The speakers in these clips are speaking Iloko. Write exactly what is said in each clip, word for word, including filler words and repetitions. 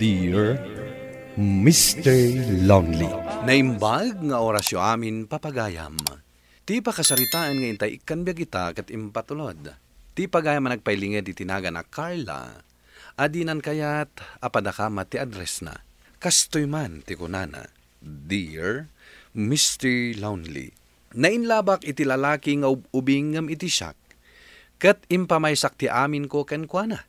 Dear Mister Lonely. Naimbag nga orasyo amin, papagayam. Ti pakasaritaan nga intay ikkan biag ita ket impatulod. Ti pagayam a nagpailinged iti nagan a Carla, a dinan kayat a padakamat ti addressna. Kastoy man ti kunana, "Dear Mister Lonely, nainlabak iti lalaki nga ub-ubing ngem iti siak, ket impamaysak ti aminko kenkuana."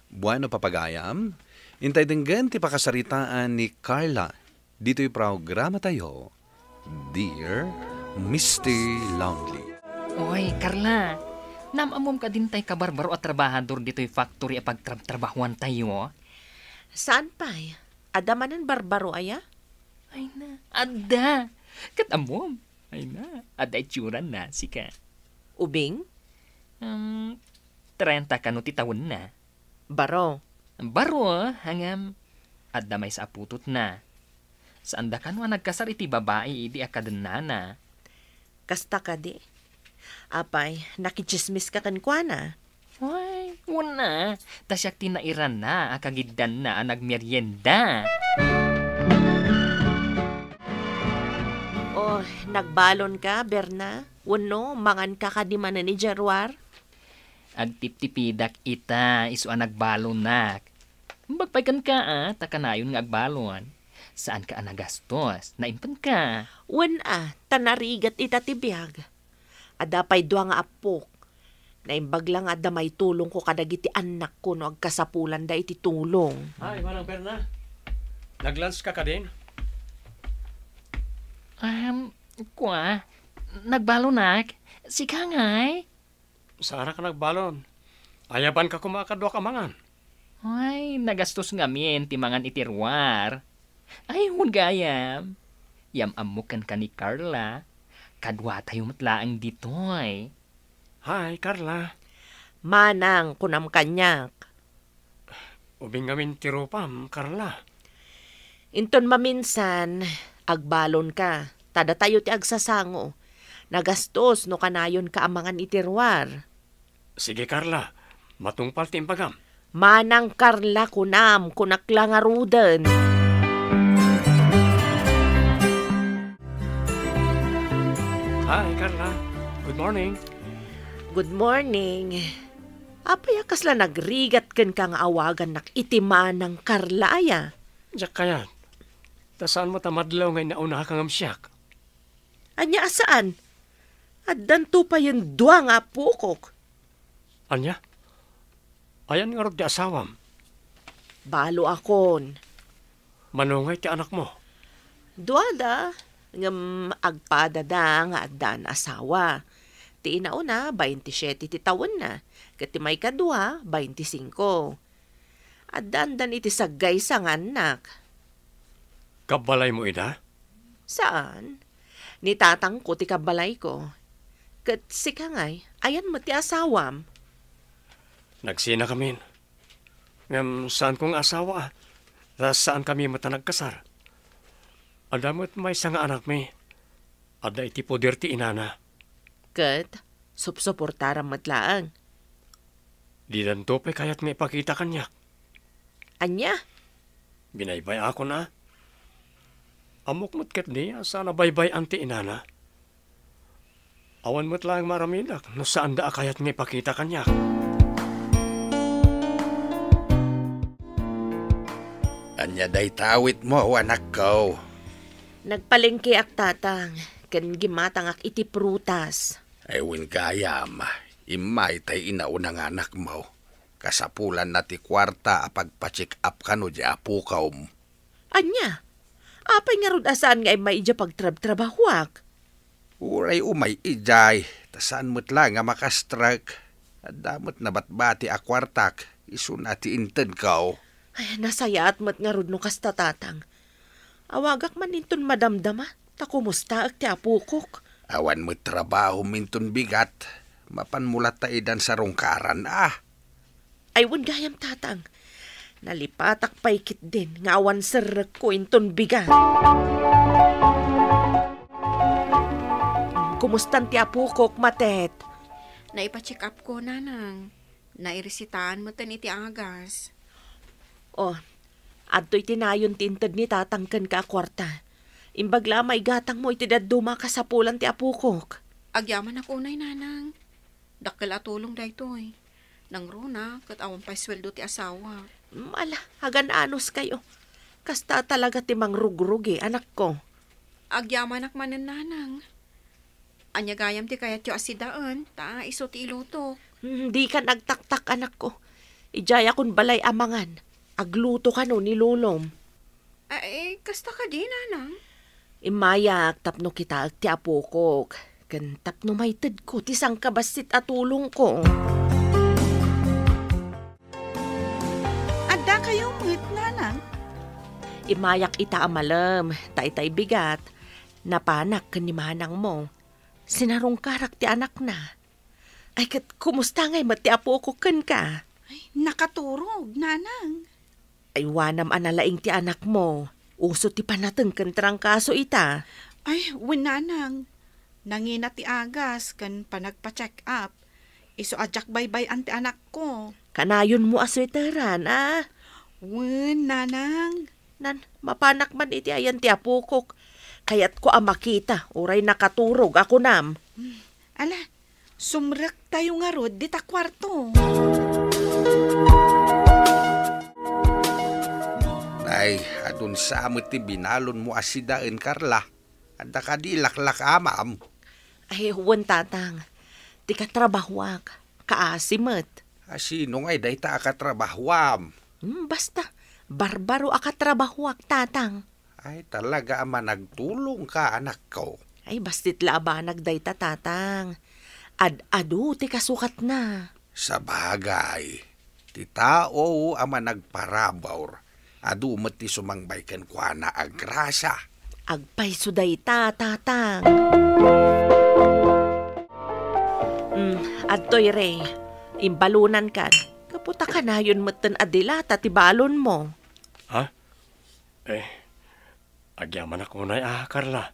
Bueno, papagayam, intay denggen ti pakasaritaan ni Carla ditoy programatayo, Dear Mister Lonely. Oy, Carla, naam-ammom kadi intay kabarbaro a trabahador ditoy factory a pagtrabtrabahuantayo? Saan pay? Adda manen barbaro aya? Ay na, adda. Ket ammom. Ay na, adda itsuranna, sika. Ubing? Um, trenta kano ti tawenna. Baro. Baro, ngem adda maysa a putotna. Saanda kano a nagkasar iti babai idi a kadennana. Kasta kadi? Apay, nakitsismiska kenkuana? Ay, wen a. Ta siak ti nairanna a kagiddanna a nagmerienda. Oh, nagbalonka, Berna? Wenno, manganka kadi manen idiay ruar? Agtiptipidak ita, isu a nagbalonak. Imbag pay kenka, a, ta kanayon nga agbalon. Saanka a nagastos, naimpenka. Wen a, ta narigat ita ti biag. Adda pay dua nga appok. Naimbag la nga adda maitulongko kadagiti annakko no agkasapulanda iti tulong. Ay, Manang Berna. Naglanska kadin? Ahem, kua, nagbalonak. Sika ngay? Saanak a nagbalon. Ayabanka koma a kaduak a mangan. Ay, nagastos ngamin ti mangan iti ruar. Ay, wen gayam. Yam-ammok kenka ni Carla. Kaduatayo met laeng ditoy. Hi, Carla. Manang, kunam kaniak. Ubing ngamin ti rupam, Carla. Inton maminsan, agbalonka, ta datayo ti agsasango. Nagastos no kanayonka a mangan iti ruar. Sige, Carla. Matungpal ti imbagam. Manang Carla, kunam, kunak la ngaruden. Hi, Carla. Good morning. Good morning. Apay a kasla nagrigat kenka nga awagannak iti manang Carla aya? Diak kayat. Ta saan met a madlaw nga inaunaka ngem siak. Ania a saan? Addanto payen dua nga apokok. Ania? Ayan ngarud ti asawam? Balo akon. Mano ngay ti anakmo? Duada, ngem agpadada nga addan asawa. Ti inauna, baintisiete ti tawenna, ket ti maikadua, baintisingko. Addandan iti saggaysa nga annak. Kabbalaymo ida? Saan. Ni tatangko ti kabbalayko. Ket sika ngay, ayan met ti asawam? Nagsinakamin. Ngem saanko nga asawa, ta saankami met a nagkasar. Adda met maysa nga anakmi. Adda iti poder ti inana. Ket supsuportaram met laeng. Didanto pay kayat nga ipakita kaniak. Ania? Binaybay-akon a. Ammok met ketdi a saan a baybay-an ti inana. Awan met laeng maaramidak no saanda a kayat nga ipakita kaniak. Ania dayta awitmo, anakko? Nagpalengkeak, tatang, ken gimmatangak iti prutas. Ay, wen gayam, immay tay inauna nga anakmo. Kasapulanna ti kuarta a pagpa-check up kano di apukom. Ania? Apay ngarud a saan nga immay idiay pagtrabtrabahuak? Uray umay idiay, ta saan met la nga makastrek. Adda met nabatbati a kuartak, isuna ti intedko. Ay, nasayaat met ngarud no kasta, tatang. Awagak man inton madamdama, ta kumustaek ti apokok. Awan met trabahom inton bigat, mapanmo latta idan sarungkaran a. Ay, wen gayam, tatang. Nalipatak pay ketdin nga awan serrekko inton bigat. Kumustan ti apokok, Matet? Naipa-check up ko, nanang. Nairesitaan metten iti agas. Oh, Adtoy ti nayon ti inted ni tatang kenka a kuarta. Imbag la a maigatangmo iti dadduma a kasapulan ti apokok. Agyamanak unay, nanang. Dakkel a tulong daytoy. Nangruna, ket awan pay sueldo ti asawa. Mm, ala, agan-anos kayo. Kasta talaga ti mangrugrugi, anakko. Agyamanak manen, nanang. Ania gayam ti kayatyo a sidaen, ta isu ti ilutok. Hmm, dikan agtaktak, anakko. Idiayakon balay a mangan. Agluto kano ni lolom. Ay, kasta kadi, nanang? Immayak tapno kitaek ti apokok, ken tapno maitedko ti sangkabassit a tulongko. Adda kayo met, nanang? Immayak ita a malem, ta itay bigat, napanak ken ni manangmo. Sinarungkarak ti anakna. Ay, ket kumusta ngay met ti apokok kenka? Ay, nakaturog, nanang. Ay, wanam a nalaing ti anakmo. Uso ti panateng ken trangkaso ita. Ay, wen, nanang. Nangina ti agas ken panagpa-check up. Isu a diak baybay-an ti anakko. Kanayonmo a sueteran, a? Wen, nanang. Nan, mapanak man iti ayan ti apokok. Kayatko a makita, uray nakaturog a kunam. Hmm. Ala, sumrektayo ngarud dita kuarto. Nay, adun sa met ti binalonmo a sidaen, Carla. Adda kadi laklakamam? Ay, wen, tatang. Ti katrabahoak, kaasi met. A, sino ngay dayta a katrabahoam? Hmm, basta, barbaro a katrabahoak, tatang. Ay, talaga a managtulongka, anakko. Ay, bassit la a banag dayta, tatang. Ad-adu ti kasukatna. Sabagay, ti tao a managparabur, adu met ti sumangbay kenkuana a grasa. Agpayso dayta, tatang. Hmm, adtoy, Ray. Imbalonankan. Gapu ta kanayon metten a dilata ti balonmo. Ha? Eh, agyamanak unay a, Carla.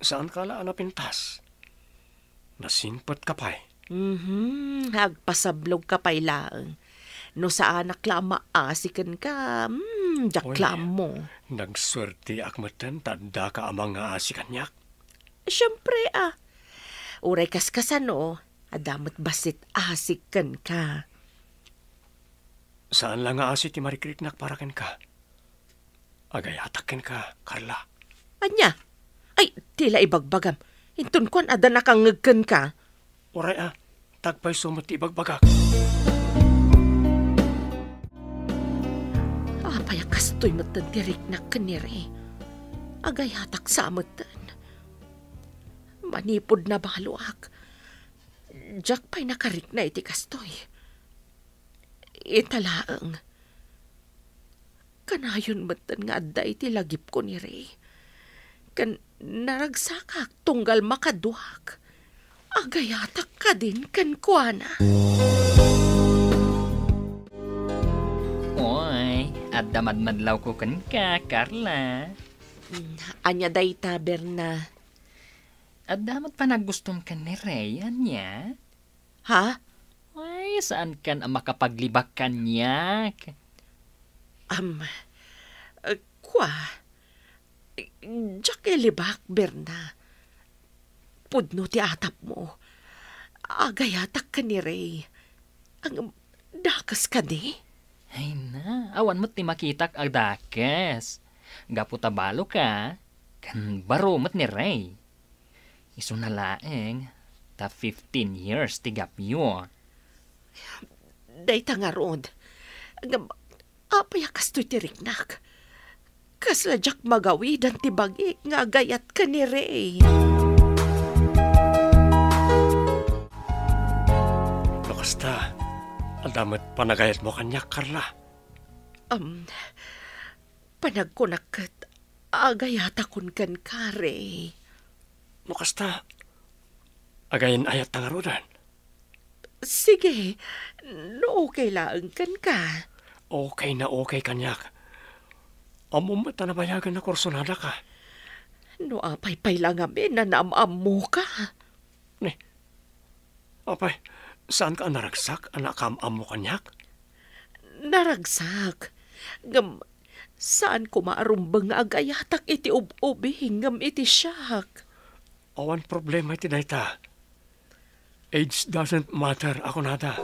Saanka la a napintas? Nasingpetka pay. Mhm, agpasablogka pay laeng. No saanak la a maasi kenka, hmm, diak la ammo. Nagsuerteak metten ta addaka a mangaasi kaniak. Siempre, a. Uray kaskasano, adda met bassit asik kenka. Saan la nga asi ti marikriknak para kenka. Agayatak kenka, Carla. Ania? Ay, ti la ibagbagam. Inton kuan adda nakangngeg kenka. Uray a, ta agpayso met ti ibagbagak. Apay a kastoy metten ti riknak ken ni Ray? Agayatak sa metten. Manipud nabaloak, diak pay nakarikna iti kastoy. Ita laeng. Kanayon metten nga adda iti lagipko ni Ray. Ken naragsakak tunggal makaduak. Agayatak kadin kenkuana. Oy, adda madmadlawko kenka, Carla. Mm, ania dayta, Berna? Adda met panaggustom ken ni Ray, ania? Ha? Ay, saankan a makapaglibak kaniak? Am, eh, kua, diak ilibak, Berna. Pudno ti atapmo. Agayatak ken ni Ray. Ang dakes kadi? Ay na, awan met ti makitak a dakes. Gapu ta balo ka, ken baro met ni Ray. Isuna laeng, ta fifteen years ti gapyo. Dayta ngarud. Ngem, apay a kastoy ti riknak? Kasla diak magawidan ti bagik nga agayat ken ni Ray. No kasta, adda met panagayatmo kaniak, Carla? Um, Panagkunak ket agayatakon kenka, Ray. No kasta, agayan-ayatta ngaruden? Sige, no okay laeng kenka. Okay na okay kaniak. Ammom met a nabayagen a kursunadaka. No apay pay la ngamin a naam-ammoka. Ni, apay, saanka a naragsak a nakaam-ammo kaniak? Naragsak. Ngem saan koma a rumbeng nga agayatak iti ub-ubing ngem iti siak. Awan problema iti dayta. Age doesn't matter, a kunada.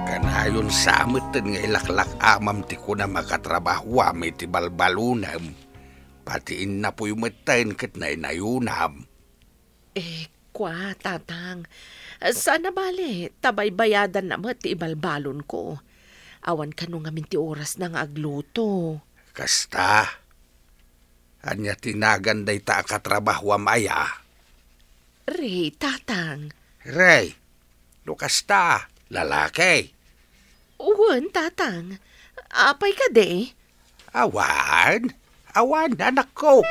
Kanayon sa metten nga ilaklak-amam ti kunam a katrabahuam iti balbalunem. Pati innapoy metten ket naynayonam. Eh, kua, Tatang. Saan a bale, ta baybayadanna met ti ibalbalonko. Awan kano ngamin ti orasna nga agluto. Kasta? Ania ti nagan dayta a katrabahuam aya? Rey, Tatang. Rey? No kasta, lalaki? Wen, Tatang. Apay kadi? Awan. Awan, anakko.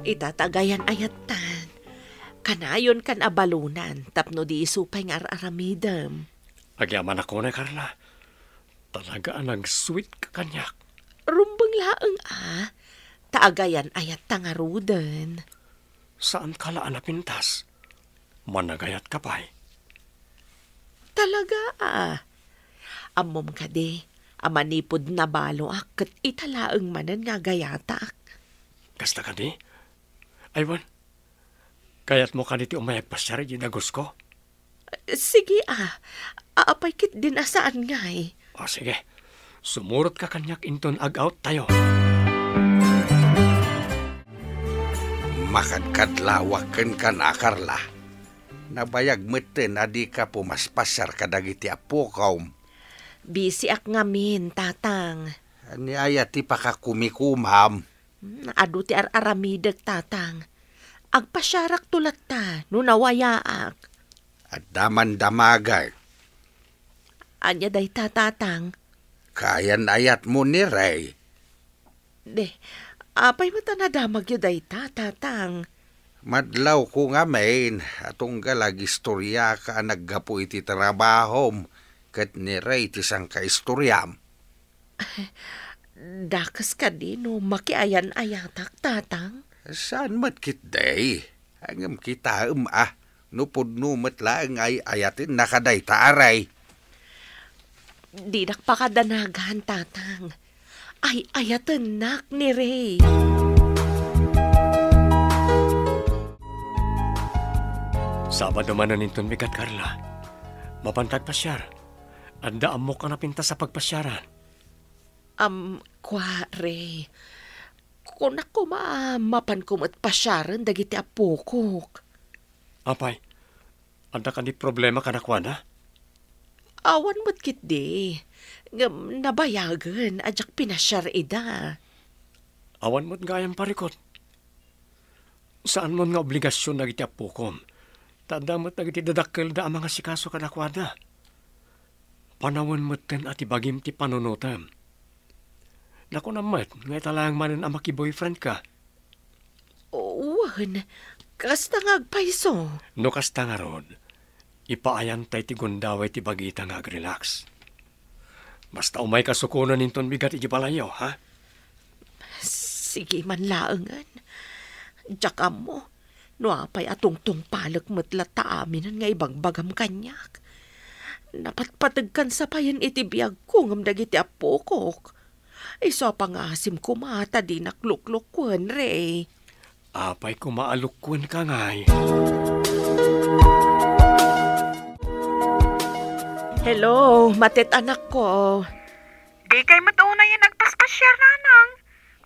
Ita ti agayan-ayattan. Kanayonkan a balonan tapno di isu pay nga ar-aramidem. Agyamanak unay, Carla. Talaga a nag-sweet ka kaniak. Rumbeng laeng a, ta agayan-ayatta ngaruden. Saanka la a napintas? Managayat ka pay. Talaga a. Ammom kadi a manipud nabaloak ket ita laeng manen nga agayatak. Kasta kadi? Ay wen, kayatmo kadi ti umay agpasiar iti dagusko? Sige a. Apay ketdin a saan ngay? O, sige. Sumurotka kaniak inton ag-out tayo. Makadkadlawak kenka, Carla. Nabayag metten a dika pumaspasiar kadagiti appokom. Bisiak ngamin, Tatang. Ania aya ti pakakumikomam? Hmm, adu ti ar-aramidek, Tatang. Agpasiarakto latta no nawayaak. Adda man damagek. Ania dayta, Tatang? Kayan-ayatmo ni Rey? De, apay met a nadamagyo dayta, Tatang? Madlawko ngamin a tunggal agistoriaka a naggapu iti trabahom ket ni Rey ti sangkaistoriam. Dakes kadi no makiayan-ayatak, Tatang? Saan met ketdi? Ngem kitaem a, no pudno met laeng nga ay-ayatenna kadayta a Rey. Dinak pakadanagan, Tatang. Ay-ayatennak ni Rey. Sabado manen inton bigat, Carla. Mapanta agpasiar. Adda ammok a napintas a pagpasiaran. Am, kua, Rey. Kunak koma a mapanko met pasiaren dagiti appokok. Apay, adda kadi problema kadakuada? Awan met ketdi. Ngem nabayagen a diak pinasiar ida. Awan met gayam parikut. Saanmon nga obligasion dagiti appokom, ta adda met dagiti dadakkelda a mangasikaso kadakuada. Panawen metten a ti bagim ti panunotem. Nakunam met nga ita laeng manen a maki-boyfriendka. Wen, kasta nga agpayso. No kasta ngarud, ipaayanta iti gundaway ti bagita nga agrelax. Basta umayka sukonen inton bigat iti balayyo, ha? Sige man laengen. Diak ammo no apay a tungtungpalek met latta aminen nga ibagbagam kaniak. Napatpategkan sa payen iti biagko ngem dagiti appokok. Isu a pangasim koma ta dinak luklukuen, Rey. Apay koma a lukuenka ngay? Hello, Matet, anakko. Dikay met unayen agpaspasiar, nanang.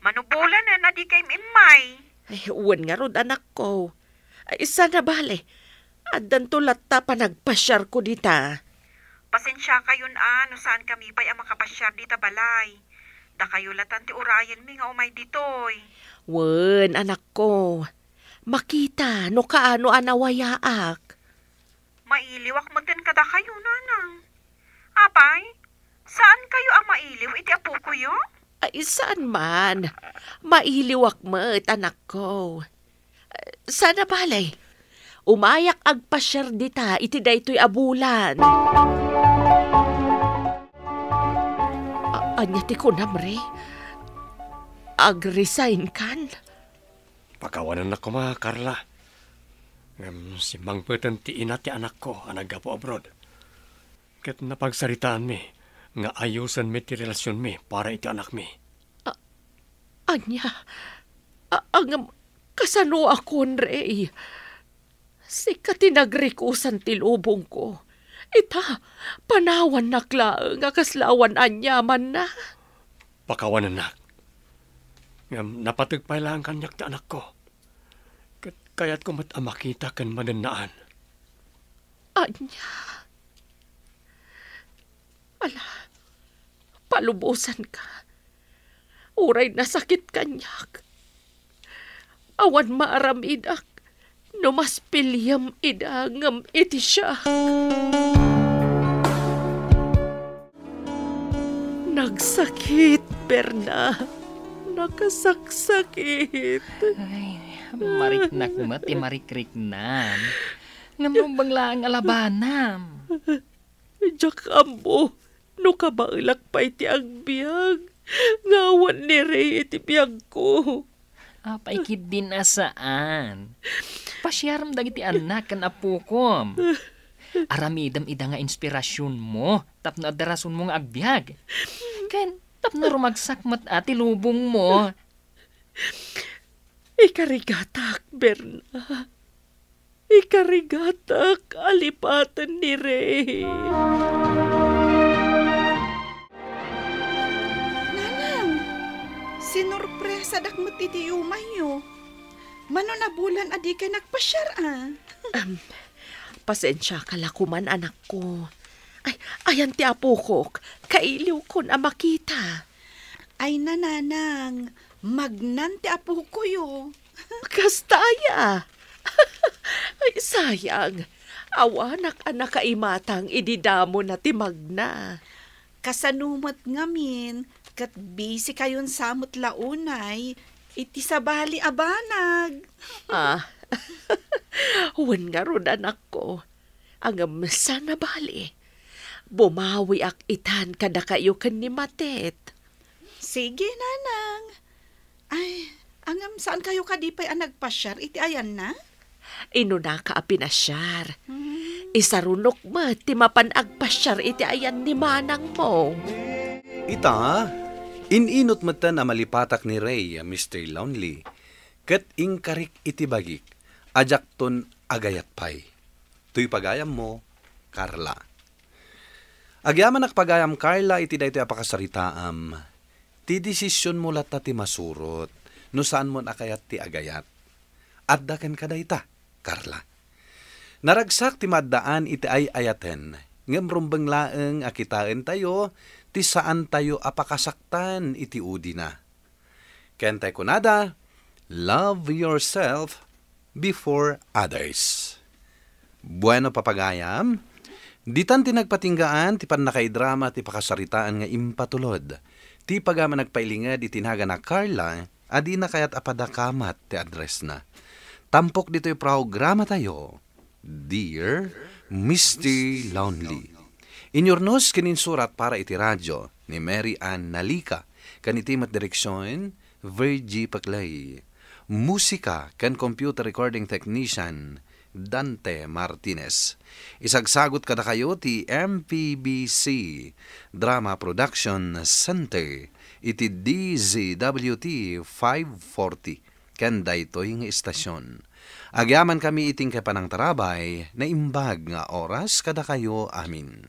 Manubolanen a dikay immay. Ay, wen ngarud, anakko. Ay, saan a bale, addanto latta panagpasiarko dita. Pasensiakayon a no saankami pay a makapasiar dita balay. Dakayo latan ti urayenmi nga umay ditoy. Wen, anakko. Makita no kaano a nawayaak. Mailiwak metten kadakayo, nanang. Apay, saankayo a mailiw iti apokoyo? Ay, saan man. Mailiwak met, anakko. Saan a bale, umayak agpasiar dita iti daytoy a bulan. A-, ania ti kunam, Rey? Ag-resign kan? Pakawanennak koma, Carla. Ngem simmangpeten ti ina ti anakko a naggapu abroad. Ket napagsaritaanmi nga ayosenmi ti relasionmi para iti anakmi. A-, ania? A-, angem, kasano a kuan, Rey? Sika ti nagrikusan ti lubongko. Ita, panawannak laeng a kasla awan aniamanna. Pakawanennak. Ngem napateg pay laeng kaniak ti anakko. Ket kayatko met a makita ken manennaan. Ania? Ala, palubosanka. Uray nasakit kaniak. Awan maaramidak no mas piliem ida ngem iti siak. Nagsakit, Berna. Nakasaksakit. Ay, mariknak met ti marikriknam. Ngem rumbeng laeng a labanam. Diak ammo no kabaelak pay ti agbiag nga awan ni Rey iti biagko. Apay ketdin a saan? Pasiarem dagiti annak ken apokom. Aramidem ida nga inspirasionmo tapno adda rasonmo nga agbiag. Ken tapno rumagsak met a ti lubongmo. Ikarigatak, Berna. Ikarigatak a lipaten ni Rey. Nanang, sinurpresadak met iti yumayyo. Mano nabulan a dikay nagpasiar, a? Am, pasensiaka la koman, anakko. Ay, ayan ti apokok. Kailiwkon a makita. Ay, nanang, magnan ti apokoyo. Kasta aya? Ay, sayang. Awanak a nakaimatang idi damona ti magna. Kasano met ngamin, ket busy kayon sa met la unay iti sabali a banag. Ah, wen ngarud, anakko. Ngem saan a bali. Bumawiak itan kadakayo ken ni Matet. Sige, nanang. Ay, ngem saankayo kadi pay a nagpasiar iti ayanna? Inunaka a pinasiar. Hmm. Isarunok met ti mapan agpasiar iti ayan ni manangmo. Ita, in-inut metten a malipatak ni Rey, Mister Lonely, ket inkarik iti bagik a diakton agayat pay. Toy pagayammo, Carla. Agyamanak pagayam, Carla, iti daytoy a pakasaritaam. Ti desisionmo latta ti masurot no saanmon a kayat ti agayat. Adda kenka dayta, Carla. Naragsak ti maaddaan iti ay-ayaten, ngem rumbeng laeng a kitaentayo ti saantayo a pakasaktan iti udina. Ken tay kunada, "Love yourself before others." Bueno, papagayam, ditan ti nagpatinggaan ti pannakaidrama ti pakasaritaan nga impatulod. Ti pagayam a nagpailinged iti nagana Carla a dina kayat a padakamat ti addressna. Tampok ditoy programatayo, Dear Mister Lonely. Inyurnos ken insurat para iti radio ni Mary Ann Nalica, ken iti met direksion, Virgie Paclay. Musika ken computer recording technician, Dante Martinez. Isagsagut kadakayo ti M P B C Drama Production Center iti D Z W T five forty. Ken daytoy nga istasion. Agyamankami iti inkay panangtarabay, naimbag nga oras kadakayo amin.